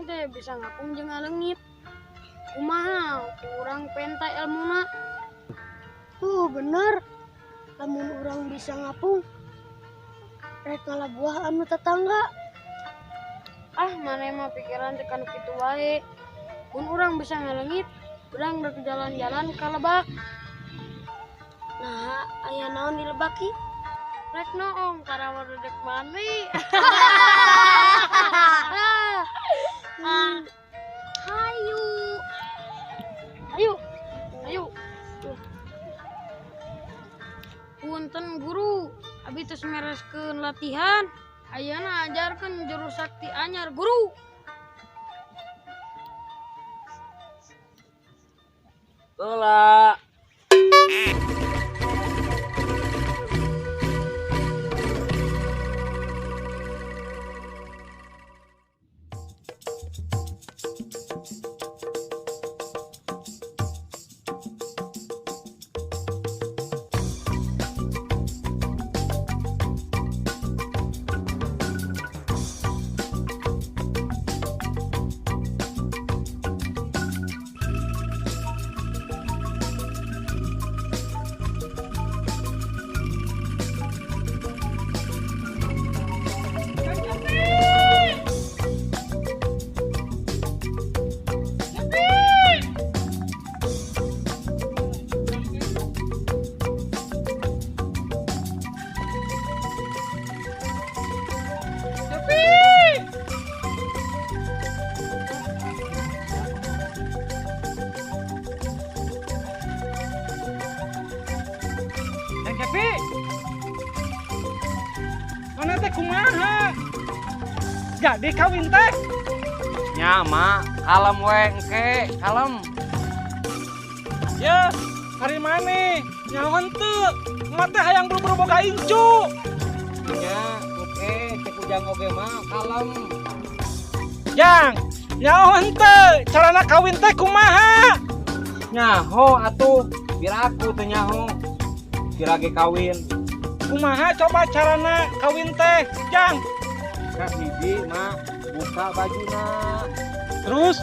Urang teh bisa ngapung jeung ngaleungit. Kumaha urang penta ilmuna? Bener. Lamun urang bisa ngapung, rek ngala buah anu tetangga. Ah, maneh mah pikiran teh kanu kitu wae. Mun urang bisa ngaleungit, urang rek jalan-jalan ka lebak. Nah, aya naon di lebak ki? Rek noong karawa dek mandi. Hayu. Ayo. Ayo. Punten guru, abi tos mereskeun latihan. Ayeuna ajarkeun jurus sakti anyar guru. Tolak. Yang Cepi. Mana teh kumaha? Jadi kawin teh. Nya mak, kalem we engke, kalem. Ya, hari mana? Nyaho henteu. Emak teh hayang buru-buru boga incu. Nya, engke cek ujang oge mah kalem. Jang, nyaho henteu. Carana kawin teh kumaha? Nyaho atuh, biar aku teh nyaho. Kira ge kawin. Kumaha coba carana kawin teh, Jang? Kahiji mah buka bajuna. Terus,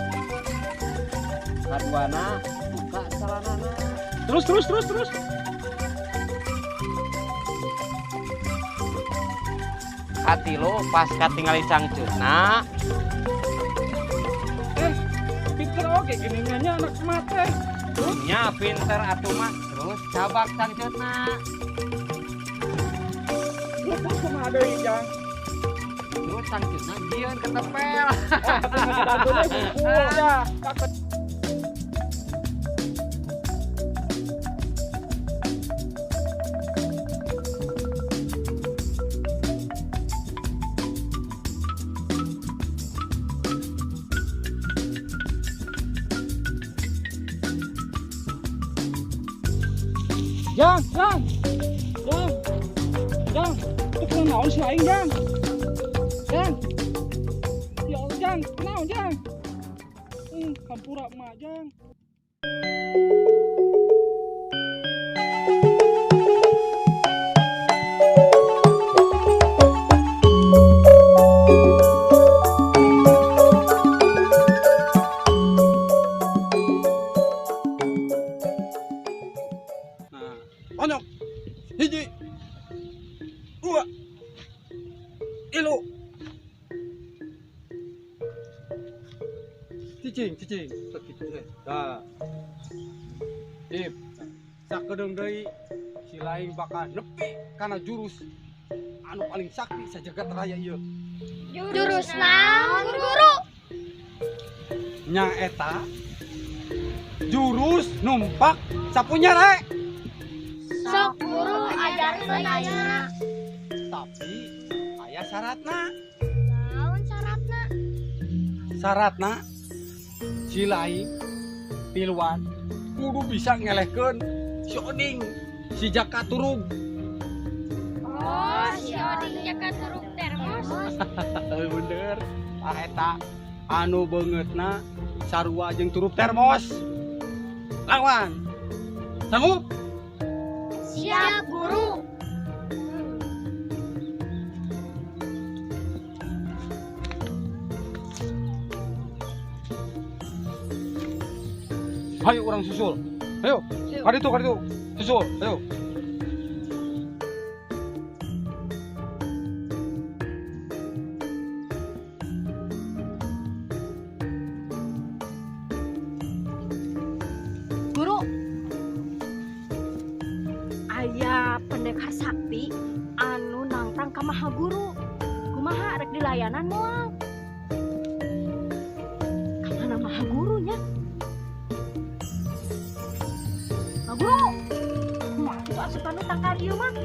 Kaduana buka celanana. terus, terus, terus, terus. Katilu pas katingali cangcutna, Pinter oge geuningannya anak emak teh. nya pinter atuh mah, terus cabak cangcutna. Terus kumaha deui, Jang? Terus cangcutna jieun ketepel. Oh, hungkul ya. Jang, Jang, Jang, Jang, itu kunaon si aing, Jang? Jang, ya Allah, Jang, kunaon, Jang? Hampura emak, Jang. Nah, onyok, hiji, dua, tilu. Cicing, cicing, sok kitu teh. Tah. Sip. Sakedeung deui si laing bakal nepi kana jurus anu paling sakti sajagat raya ieu. Jurus naon guru? Nya eta jurus numpak sapu nyere. Sok guru ajarkeun ayeuna. Tapi aya syaratna. Naon syaratna? Syaratna si laing tiluan kudu bisa ngelehkeun si Oding, si Jaka Turug. Oh, si Oding Jaka Turug termos. Bener. Ah eta anu beungeutna sarua jeung turug termos. Lawan. Sanggup? Siap guru. Hayu urang susul. Ayo, Ayo. kaditu, susul. Ayo. Guru, aya pendekar sakti anu nangtang ka Maha Guru. Kumaha, rek dilayanan moal? Kamana Maha Gurunya? Maha Guru, kumaha kitu asup anu tangkal ieu mah?